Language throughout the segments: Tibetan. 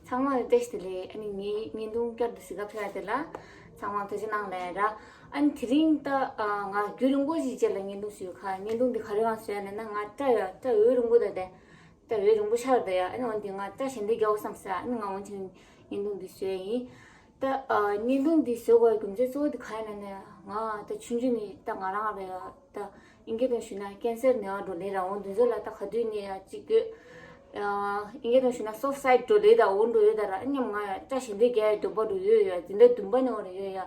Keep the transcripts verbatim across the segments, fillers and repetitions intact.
ཚང་མ་ལ་བཀྲ་ཤིས་བདེ་ལེགས། ཨ་ནི་ངའི་བརྙན་ཐུང་བསྐྱར་དུ་གཟིགས་སྐབས་ཕེབས་པ་དེ་ལ་ཚང་མ་ཐུགས་རྗེ་གནང་ལབ་ཡ་ར། ཨ་ནི་དེ་རིང་ད་ཨ་ང་རྒྱུན་རིང་པོ་ཞིག་རྗེས་ལ་བརྙན་ཐུང་བཟོས་ཁ། བརྙན་ཐུང་འདི་ག་རེ་གང་བཟོས་ཡ་ལབ་ན། ང་སྐྲ་ཡ་སྐྲ་འོད་རིང་པོ་ད་དེ་སྐྲ་འོད་རིང་པོ་ཤར་ད་ཡ། ཨ་ནི་འོན་ཏེ་ང་སྐྲ་ཞལ་འདེབས་རྒྱག་དགོས་བསམ་ས། ཨ་ནི་ང་འོན་ཏེ་བརྙན་ཐུང་འདི་བཟོས་ཡིན། ད་ཨ་བརྙན་ཐུང་འདི་བཟོ་དགོས་རྒྱུ་མཚན་གཙོ་བོ་འདི་ག་ཡིན་ན་ནི། ང་ད་ཆུང་ཆུང་ནས་ད་ང་རང་རེད་ཡ། ད་ཨིན་སྐད་ཐོག་ཞུས་ན་ཀན་སར་ནད་པ་འགྲོ་ལེ་ར། འོ་འདི་ཚོ་ལ་ད་ག་དུས་ནས་ཡ་གཅིག་གི་ཨ་ཨིན་སྐད་ཐོག་ཞུས་ན་སོ་ཕ་སའིཌ་འགྲོ་ལེ་ད་འོ་འགྲོ་ཡོད་ད་ར། ཨ་ནི་ང་ཡ་སྐྲ་ཞལ་འདེབས་རྒྱག་ཡ་འདོད་པ་འགྲོ་ཡོད་ཡ། འཛིན་གྲྭ་བདུན་པ་ནས་འོ་རེ་ཡོད་ཡ།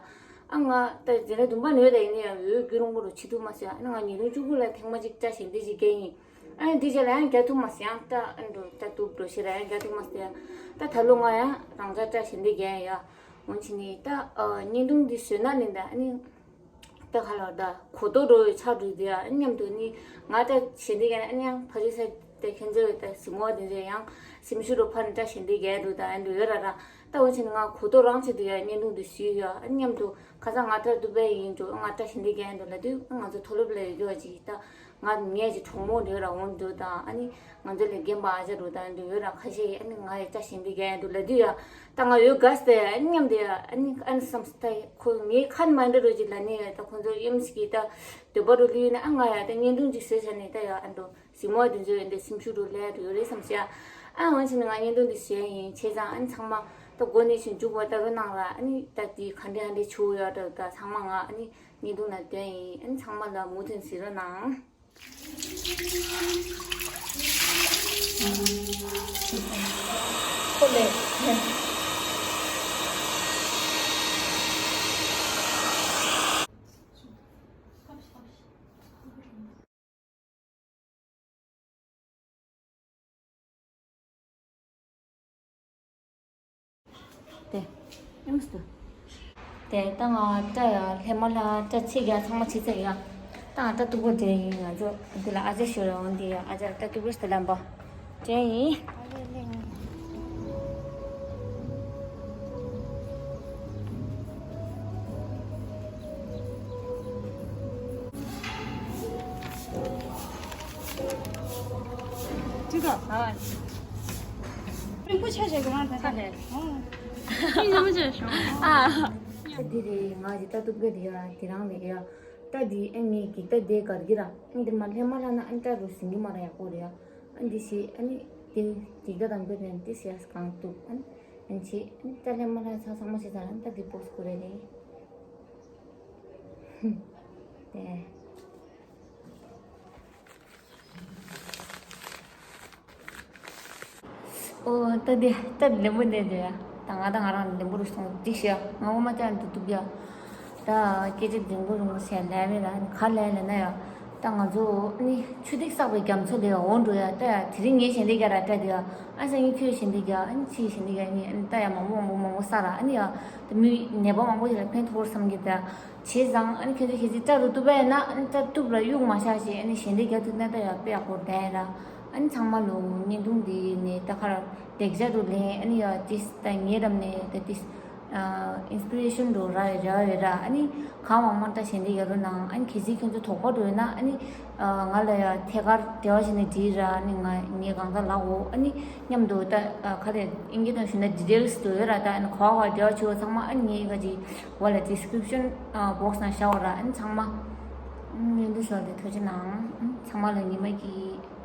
ཨ་ང་ད་འཛིན་གྲྭ་བདུན་པ་ནས་ཡོད་ད། ཡིན་ན་ཡ་འོད་རྒྱུན་རིང་པོ་རུ་བྱེད་ཐུབ་མ་སོང་ཡ། ཨ་ནི་ང་ཉིས་སྟོང་བཅུ་དགུ་ལ་ཐེངས་མ་གཅིག་སྐྲ་ཞལ་འདེབས་ཅིག་རྒྱག་ཡིན། ཨ་ནི་འདི་རྗེས་ལ་ཡང་རྒྱག་ཐུབ་མ་སོང་ཡ། ད་ཨ་འགྲོ་ད་དུབ་འགྲོ་ཤེས་ར་ཡང་རྒྱག་ཐུབ་མ་སོང་ཡ། ད་ད་ལོ་ང་ཡང་རང་ཅག་སྐྲ་ཞལ་འདེབས་རྒྱག་ཡ། འོན་ཕྱིན་ནི་ད་ཨ་བརྙན་ཐུང་འདི་བཟོས་ན་ནི་ད་ཨ་ནི་ད་ག་ལ་ད་གོ་རྟོགས་འགྲོ་བའི་ཆགས་འགྲོ་དེ་ཨ་ནི་མཉམ་དུ་ནི་ང་སྐྲ་ཞལ་འདེབས་རྒྱག་ན། ཨ་ནི་ཡང་ཕ་རི་ས་དེ་ཁྱེད་ཚོས་ད་གཟིགས་མོ་དེ་ཚོས་ཡང་སེམས་ཤུགས་འགྲོ་ཕར་ནི་སྐྲ་ཞལ་འདེབས་རྒྱག་འགྲོ་ད་ཨ་འགྲོ་ཡོད་ར་ར། ད་འོན་ཕྱིན་ནི་ང་གོ་རྟོགས་རང་ཆེད་དུ་ཡ་བརྙན་ཐུང་འདི་བཟོས་ཡོད། ཨ་ནི་མཉམ་དུ་ཁ་སང་ང་སྐྲ་གཏུབ་པ་ཡིན་འགྲོ། ང་སྐྲ་ཞལ་འདེབས་རྒྱག་འགྲོ་ལབ་དུས་ང་ཚོ་མཐོ་སློབ་ལ་ཡོད་རྒྱུ་བ་ཅིག་ད། ང་ངས་ཀྱི་གྲོགས་མོ་འདྲ་ཡོད་ར། འོང་འདུག་དང་ཨ་ནི་ང་ཚོ་ལས་རྒན་པ་ཨ་ཅག་འདྲ་དང་འདྲ་ཡོད་ར། ཁ་ཤས་ཨ་ནི་ང་ཡི་སྐྲ་ཞལ་འདེབས་རྒྱག་ཡ་འདུག་ལབ་དུས་ཡ། ད་ང་ཡོད་དགའ་སྟེ་ཨ་ནི་མཉམ་དུ་ཡ་ཨ་ནི་ཨ་ནི་བསམ་སྟེ་ཁོ་ངའི་ཁ་ནས་མ་འདྲ་འདྲ་ཅིག་ལབ་ནས་ཡ། ད་ཁོ་ཚོ་ཨེམ་སི་གི་ད་འདོད་པ་འདྲ་ལུས་ན། ཨ་ང་ཡ་ད་བརྙན་ཐུང་ཅིག་བཟོས་བྱས་ནས་ད་ཡ་ཨ་འདྲ་གཟིགས་མོ་དེ་ཚོ་ཡ་འདི་སེམས་ཤུགས་འདྲ་སླེབས་འདྲ་ཡོད་རེད་བསམ་ཤག་ཨ་འོན་ཕྱིན་ནི་ང་བརྙན་ཐུང་འདི་བཟོས་ཡིན། བྱས་ཙང་ཨ་ནི་ཚང་མ་ད་འགོ་ནས་བཞིན་མཇུག་བར་ལྟ་རོགས་གནང་ར། ཨ་ནི་ད་དེ་ག་འདྲ་ག་འདྲ་བྱུང་ཡོད་འདྲ་ད་ཚང་མ་ང་ཨ་ནི་བརྙན་ཐུང་ནང་སྟོན་ཡིན། ཨ་ནི་ཚང་མ་ལ་མུ་མཐུད་གཟིགས་རོགས་གནང་། ཁོ་ལས། དེ། ཨེམ་སི། དེ་ད་ང་སྐྲ་ཡ་ལྷས་མ་ལྷ་སྐྲ་ཚིག་ཡ་ཚང་མ་ཕྱི་ཚེ་ཡ། ད་ང་སྐྲ་གཏུབ་པ་དེ་ཡིན། ང་ཚོ་འདི་ལ་ཨ་ཅག་ཞོར་ཡ་འོང་དེ་ཡ། ཨ་ཅག་སྐྲ་གཏུབ་པ་ཞིག་ལམ་པ་དེ་ཡིན། ཅི་ག་ཨ། རིན་པོ་ཆེ་ཞིག་གི་མ་ད་ད་ལས། ཨ། འདི་རེད། ང་ཅི་ད་གཏུབ་གི་རེད་ཡ། དེ་རང་རེད་ཡ། ད་འདི་ཨ་ངའི་གི་ད་དེ་གར་གི་ར། ཨ་འདི་མ་ལྷས་མ་ལྷ་ན་ཨ་ད་རུ་ཟིན་གི་མ་ར་ཡག་པོ་རེད་ཡ། ཨ་འདི་ཞེས་ཨ་ནི་དེ་འགྲིག་ད་དང་པོ་རེད། འདི་ཞེས་གང་གཏུབ་ཨ་ནི་ཨ་ཅི་ཨ་ནི་ད་ལྷས་མ་ལྷ་ཚ་ཚང་མ་ཞེས་ད་ཨ་ནི་ད་འདི་པོ་སི་ཀུ་རེ་རེད། དེ། ཨོ། ད་འདི་ད་ལེན་པོ་འདི་འདི་ཡ། ད་ང་ད་ང་རང་ལེན་པོ་རུ་སོང་དེ་ཤི་ཡ། ང་འོ་མ་ཅང་དུ་དུབ་ཡ། ད་སྐད་ཆ་འདི་མགོ་རུ་མོ་ཟེར་ལས་མེད་ལ་ག་ལས་ལས་ན་ཡ། ད་ང་ཚོ་ནི་ཆུ་ཐིགས་བསགས་པའི་རྒྱ་མཚོ་ལས་འོང་འགྲོ་ཡ། ད་ཡ་དེ་རིང་ངའི་ཞལ་འདེབས་རྒྱག་ར་སྐྲ་འདི་ཡ། ཨ་སང་ཉིན་ཁྱོད་ཞལ་འདེབས་རྒྱག་ཨ་ནི་ཕྱིའི་ཞལ་འདེབས་རྒྱག་ཨ་ནི་ད་ཡ་མང་པོ་མང་པོ་མང་པོ་བསགས་ར། ཨ་ནི་ཡ་ད་མི་ནད་པ་མང་པོ་ཞིག་ལ་ཕན་ཐོགས་བསམ་གི་ད། བྱས་ཙང་ཨ་ནི་ཁྱེད་ཚོ་གལ་སྲིད་སྐྲ་རུ་གཏུབ་པ་ཡིན་ན་ཨ་ནི་སྐྲ་གཏུབ་ལ་གཡུག་མ་བཞག་ཞེས་ཨ་ནི་ཞལ་འདེབས་རྒྱག་ཐུབ་ན་ད་ཡག་པོ་ཡག་པོ་བསྡད་ཡིན་ར། ཨ་ནི་ཚང་མ་ལོ་བརྙན་ཐུང་འདི་ནས་ད་ག་ར་ལེགས་ཆ་རུ་ལེན། ཨ་ནི་ཡ་ཏིས་ད་ངའི་འགྲམ་ནས་ད་ཏིས་ཨིན་སི་པི་རེ་ཤན་འགྲོ་ར་རེ་བ་ཡོད་ར། ཨ་ནི་གང་མང་མང་སྐྲ་ཞལ་འདེབས་རྒྱག་རོགས་གནང་། ཨ་ནི་གལ་སྲིད་ཁྱེད་ཚོ་དོགས་པ་འགྲོ་ཡོད་ན་ཨ་ནི་ང་ལ་ཡ་ཐད་ཀར་འབྲེལ་བ་བྱས་ནས་འདྲིས་ར། ཨ་ནི་ང་ངས་གང་ལྟར་ལབ་འོ། ཨ་ནི་མཉམ་དུ་ད་ག་རེ་ཨིན་སྐད་ནང་ཞུས་ན་ཌི་ཊེལ་སི་འགྲོ་ཡོད་ར། ད་ཨ་ནི་ག་བ་ག་བ་འབྲེལ་བ་བྱེད་འོ་ཚང་མ་ཨ་ནི་ངའི་ག་ཅིག་འོག་ལ་ཌི་སི་ཀི་རིབ་ཤན་བོག་སི་ནང་བཞག་འོ་ར། ཨ་ནི་ཚང་མ་ཨ་ནི་འདི་ཚོ་ལ་ཐུགས་རྗེ་གནང་། ཨ་ནི་ཚང་མ་ལ་ཉི་མ་སྐྱིད།